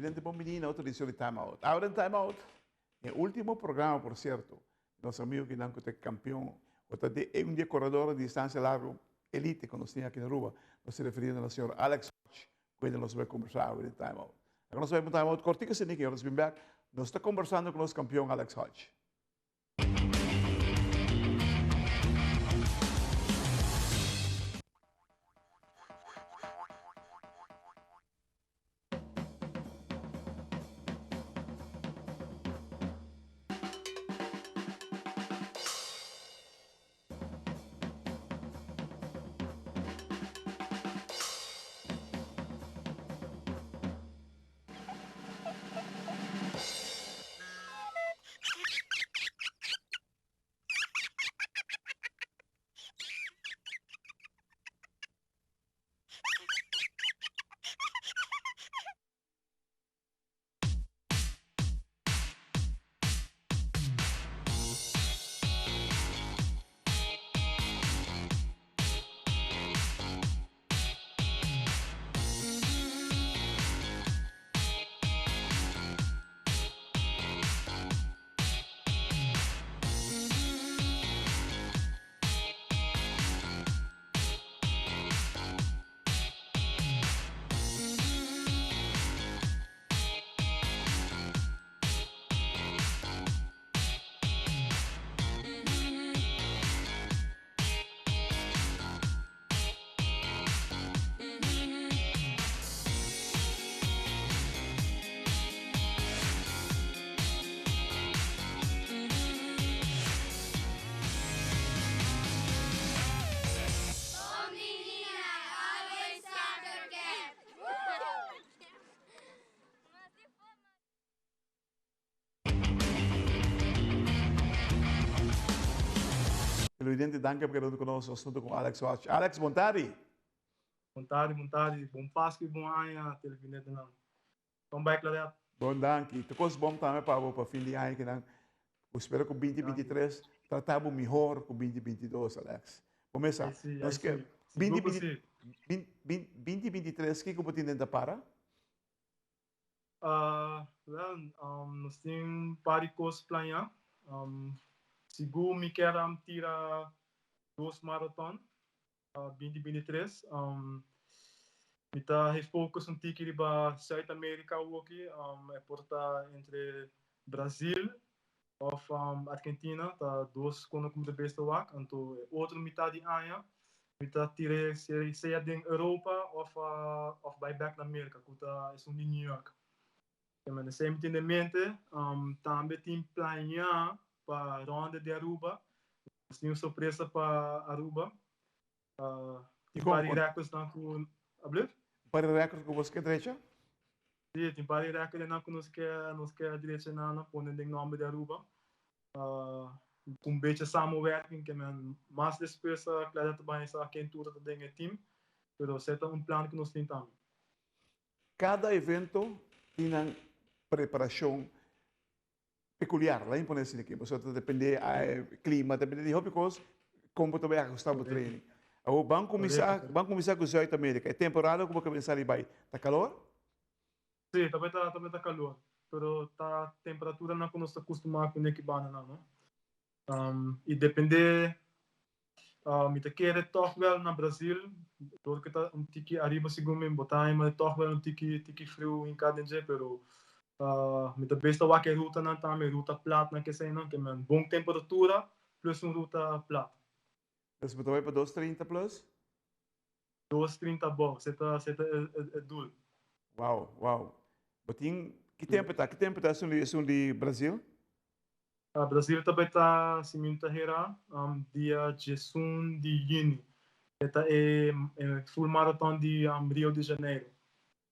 Televidente bon bini na otro edicion di Time Out. Ahora en Time Out, e ultimo programa por cierto, nos amigo kinan cu ta campeon o ta de un di e corredor di distancia largo elite cu nos tin aki na Aruba. Nos ta referiendo na señor Alex Hodge, cu ende nos bay conversa awe den Time Out. Awe nos bay pa un Time Out cortico asina ki nos bin bek, nos ta conversando cu nos campeon Alex Hodge. Televidente danki pa keda huntu ku nos nos huntu ku Alex Hodge. Alex bon tardi. Bon tardi bon tardi bon pasku i bon aña televidentenan. Bon bai Claret. Bon danki. Tur kos bon tambe pa bo pa fin di aña kinan. Bo spera ku binti binti tres trata bo mihor ku binti binti dos Alex. Bo mesa nos ke binti binti binti binti tres kiko bo tin den ta para? Wel, nos tin un par di kos plañá. Sigur mi kier tira dos maraton 2023. Mi ta he focus un tiki riba Zuid Amerika awoki. E por ta entre Brazil of Argentina. Ta dos kono ku mi ta bes ta wak. Anto e otro mitad di aña mi ta tira sea den Europa of of bai bek na Merka ku ta esun di New York. Esei mi tin den mente. Tambe tin plañá pa Ronde di Aruba. Nos tin un sorpresa pa Aruba. Tin par di recordsnan ku Ablief? Un par di records ku bos ke drecha? Si, tin par di recordnan ku nos ke nos ke drecha nan nan pone den nomber di Aruba. Ku un becha samenwerking ke men mas despues Claudia ta baña sa ken tur ta den e team, pero esei ta un plan ku nos tin tambe. Kada evento tin nan preparashon peculiar, laat me pone asina aki, pasobra ta depende clima, ta depende di hopi cos con bo ta bay ajusta bo training. Awor ban cuminsa, ban cuminsa cu Zuid America, e temporada cu bo cuminsa di bay, ta calor? Si, ta bay ta, ta bay ta calor, pero ta temperaturanan cu nos ta custuma cu neki bandanan, no? Y depende Mi ta kere tòg wèl na Brazil, dor ku ta un tiki ariba segun mi, bo ta haña tòg wèl un tiki tiki friu hinká den dje, pero mi ta bes ta wak e rutanan tambe, ruta platnan keseinan, ke men bon temperatura plus un ruta plat. Dus bo ta bai pa dos trinta plus? Dos trinta abou, se ta se ta e doel. Wow, wow. Bo tin, ki tempu ta, ki tempu ta esun di esun di Brazil? Brazil ta bai ta, si mi no ta hera, dia diesun di juni. E ta e full marathon di Rio de Janeiro.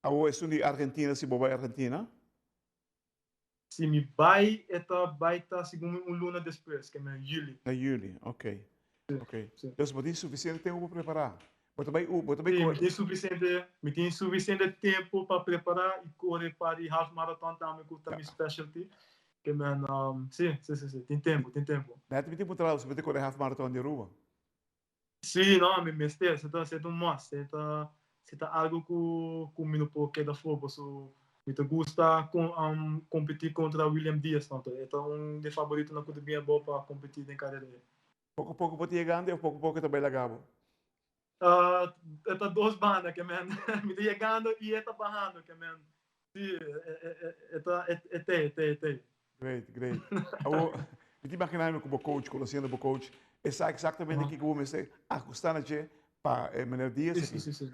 Awor esun di Argentina si bo bai Argentina? Si mi bai e ta bai ta segun mi un luna despues, ke men juli. Na juli, ok. Ok. Dus bo tin sufisiente tempu pa prepará. Bo ta bai u, bo ta bai Sí, mi tin sufisiente, mi tin sufisiente tempu pa prepará i kore pa di half marathon tambe ku ta mi specialty. Ke men, sí, sí, sí, sí, tin tempu, tin tempu. Nèt mi tin puntra bo si bo ta kore half marathon di Aruba. Sí, no, mi mester, se ta, se ta un must, se ta, se ta algo ku, ku mi no por keda afó, paso. Mi ta gusta competi contra William Diaz tanto. E ta un di e favoritonan cu ta bin abou pa competi den carera ei. Poco poco bo ta yegando of poco poco ta bay laga bo? E ta dos banda ke men. Mi ta yegando y e ta bahando ke men. Si, e ta e tey, e tey, e tey. Great, great. Awor, mi ta imagina mi cu bo coach, conociendo bo coach, e sa exactamente kico bo mester ahusta na dje pa e meneer Diaz aki. Si, si, si.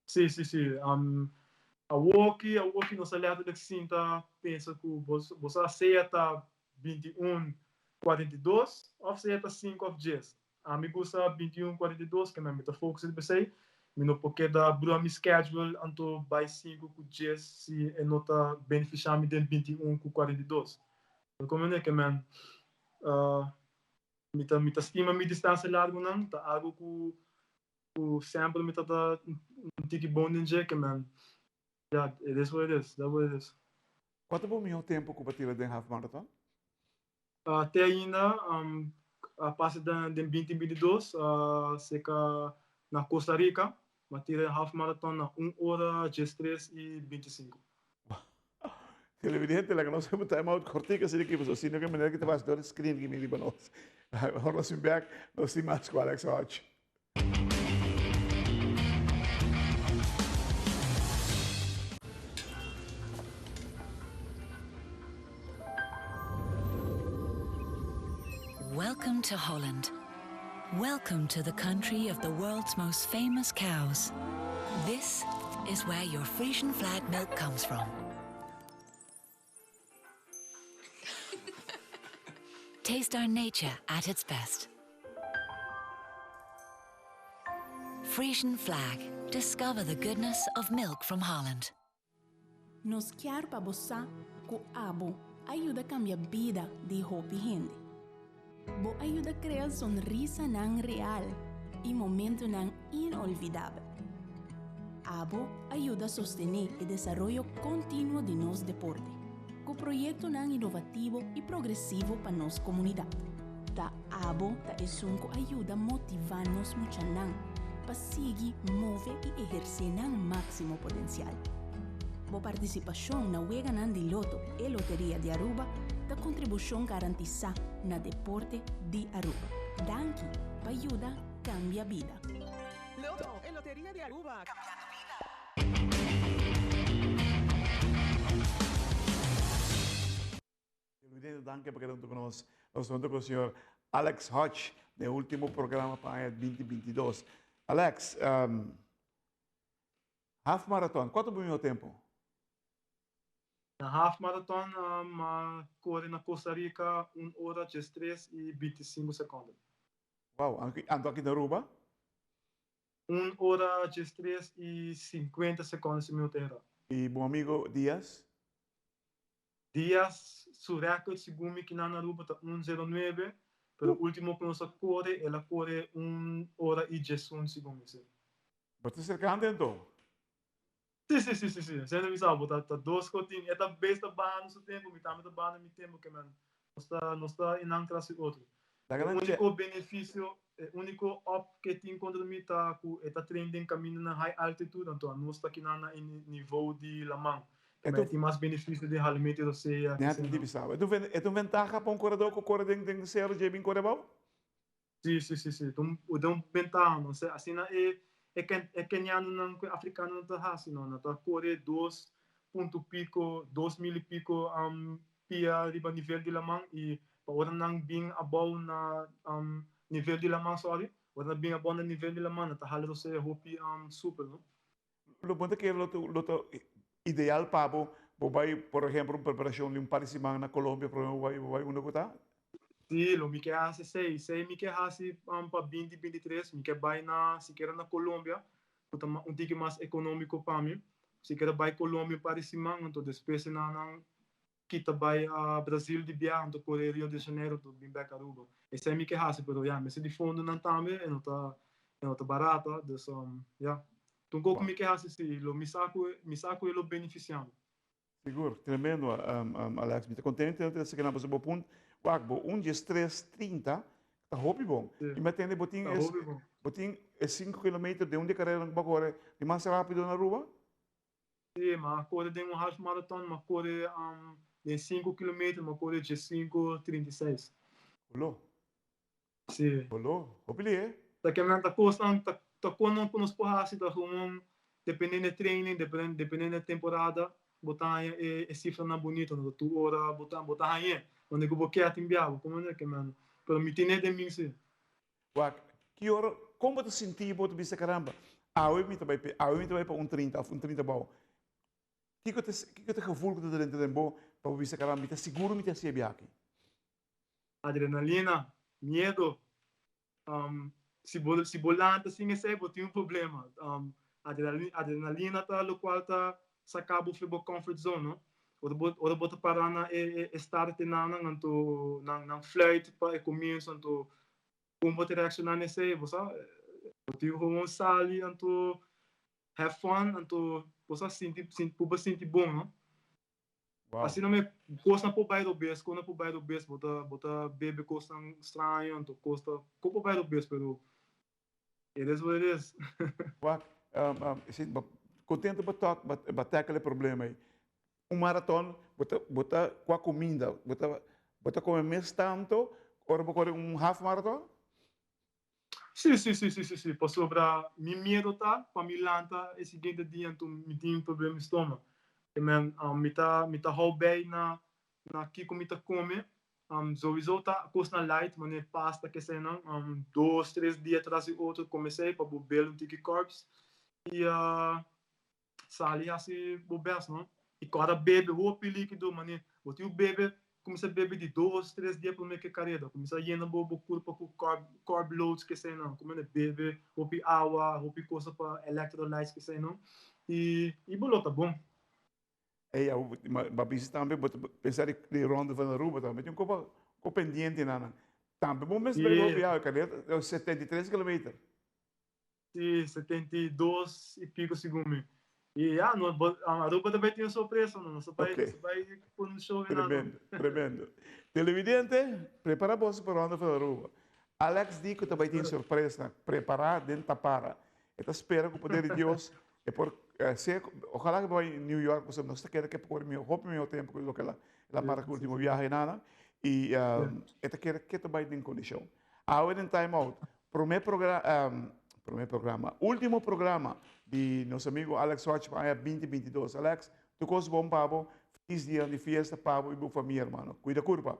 Si, si, si. Awoki, awoki nos a letterlijk sinta pensa cu bo, bo sa sea ta 21, 42 of sea ta 5 of 10. Ami gusta 21, 42 kende mi ta focus riba esey. Mi no por keda brua mi schedule anto bay 5 cu 10 si e no ta beneficia mi den 21 cu 42. Como ke men mi ta mi ta stima mi distancia largonan, ta algo cu Cu semper mi ta ta un tiki bon den dje ke men ya it is what it is that what it is. Cua ta bo miho tempo cu bo tira den half marathon? Te ainda a pasa den binti 22 cerca na Costa Rica mi a tira half marathon na un ora diestres y 25. Televidente, laga nos heba time out kortico asina aki pasobra sino ke manera ki ta pasa door e screen ki midi pa nos. Ora nos bin bek, nos tin mas ku Alex Hodge. Welcome to Holland. Welcome to the country of the world's most famous cows. This is where your Frisian flag milk comes from. Taste our nature at its best. Frisian flag. Discover the goodness of milk from Holland. Nos kier pa bo sa ku abo a yuda kambia bida di hopi hende. Bo a yuda krea sonrisanan real i momentunan inolvidabel. Abo a yuda sostené e desaroyo kontinuo di nos deporte, ku proyektonan inovativo i progresivo pa nos komunidat. Ta abo ta esun ku a yuda motivá nos muchanan pa sigui move i ehersé nan máksimo potensial. Bo partisipashon na Weganan di Loto e Loteria di Aruba ta kontribushon garantisá na deporte di Aruba. Danki pa yuda kambia bida. Loto e Loteria di Aruba, kambiando bida. Televidente danki pa keda hunto ku nos. Nos ta hunto ku señor Alex Hodge den e ultimo programa pa aña 2022. Alex, um, half marathon, kuantu bo mihó tempo? Na half marathon um, a kore na Costa Rica un ora 13 y 25 sekonden. Wow, anto aki na Aruba? Un ora 13 y 50 sekonden si mi no ta erá. Y bo amigo Diaz? Diaz su record segun mi kinan na Aruba ta un zero nuebe, pero ultimo ku nos a kore el a kore un ora i diesun segun mi si. Bo ta serkante anto? Si si si si si, sende mi sa bo ta ta dos ku tin e ta bes ta bahando su tempo mi tambe ta bahando mi tempo ke men nos ta nos ta enan tras di otro. Laga E nan che. uniko benefisio e uniko op ke tin kontra mi ta ku e ta train den kamindanan high altitude anto anos ta kinan na e nivou di laman. E Ta tin mas benefisio den halimento di rosea, Neha tin di bisa. E ta un e ta un ventaha pa un koredó ku kore den den sero dje bin kore abou? Si, si, si, si. Ta un ta un bentaha no. Se asina e e ken e kenianonan ku e afrikanonan ta hasi no. Nan ta kore dos punto piko, 2000 i piko pia riba nivel di laman i pa ora nan bin abou na nivel di laman, sorry, ora nan bin abou na nivel di laman nan ta hala rosea hopi super no. Lo bo ta kere lo ta lo ta ideal pa bo bo bai por ehemplo un preparacion di un par di siman na Colombia prome bo bai bo bai unda ku ta? Si, lo mi ke hasi esei. Esei mi ke hasi pa binti 23. Mi ke bai na sikiera na Colombia ku ta un tiki mas economico pa mi. Sikiera bai Colombia un par di siman anto despues nan nan kita bai Brasil di biaha anto kore Rio de Janeiro anto bin bek Aruba. Esei mi ke hasi pero ya mester di fondonan tambe e no ta e no ta barata dus ya. Ta un koko mi ke hasi si lo mi sa ku mi sa ku e lo benefisia mi. Sigur, tremendo Alex. Mi ta contento di esaki nan pasobra bo punt wak bo un dies tres trinta ta hopi bon. I mi a tende bo tin bo tin e sinku kilometer den un di e kareranan ku bo a kore di mas rapido na Aruba? Si, m'a kore den un half marathon, m'a kore den 5 kilometer, m'a kore 15:36. Holo. Si. Holo. Hopi lihe. Ta ke men ta kosnan, ta kon ku nos por hasi, ta gewoon dependiendo di training, dependiendo di temporada, bo ta haña e sifranan bunita, no tur ora bo ta haña, unda ku bo ke tin biaha, komo ke men. Pero mi tin den mi si. Wak, ki ora, kon bo ta sinti bo ta bisa: "Caramba, awe mi ta bai pa 1:30 òf 1:30 abou"? Kiko ta gevoel ku ta dentro den bo pa bo bisa: "Caramba, mi ta sigur mi ta hasi e biahe"? Adrenalina, miedu. Si bo lanta sin esei, bo tin un problema. Adrenalina ta lokual ta saka bo for di bo comfort zone, no? Ora bo ta para na e start nan, anto nan fluit pa e komienso, anto kon bo ta reakshoná nesei, bo sa, bo tin gewoon sali, anto have fun, anto bo sa sinti, bo sinti bon, no? Wow. Asina mi kosnan por bai robes, kosnan por bai robes, bo ta bebe kosnan straño, anto kos ta ko por bai robes, pero it is what it is. Wak, si, kontentu pa talk, pa tackle e problema ei. Un maraton, bo ta kua kuminda, bo ta kome mes tantu ora bo kore un half marathon? Si. Pasobra mi miedu ta pa mi lanta e siguiente dia, anto mi tin problema di stoma. Ke men, mi ta hou bij na kiko mi ta kome. Sowieso ta kosnan light, manera pasta ke eseinan, 2, 3 dia tras di otro kome esei pa bo build un tiki carbs. I sali hasi bo best, no? I kòrda bebe hopi líkido, manera bo tin bebe, kuminsá bebe di 2, 3 dia promé ku e kareda. Kuminsá yena bo kurpa ku carb loads ke eseinan. Kuminsá bebe hopi awa, hopi kos pa electrolytes ke eseinan. I bo lo ta bon. Ei, ma bisa tambe, bo pensa di Ronde van Aruba tambe, tin un kos pendiente nan. Tambe bo mes bebe hopi awa, kareda 73 kilometer. Si, 72 i piko segun mi. I ja, no, Aruba tambe tin un sorpresa, no? Nos bai, nos bai pone un show nan. Tremendo, tremendo. Televidente, prepará bo pa Ronde van Aruba. Alex di ku tambe tin sorpresa, prepará den tapara. E ta spera ku poder di Dios, e por sea, ojalá ku bai New York, pasobra nos ta kere ku por mihó, hopi mihó tempu ku loke el a marka último biahe nan. I e ta kere ku bai den kondishon. Awe den Time Out, promé programa, último programa di nos amigu Alex Hodge pa aña 2022. Alex, tur kos bon pa bo, felis dia di fiesta pa bo i bo famia, ruman. Kuida kurpa.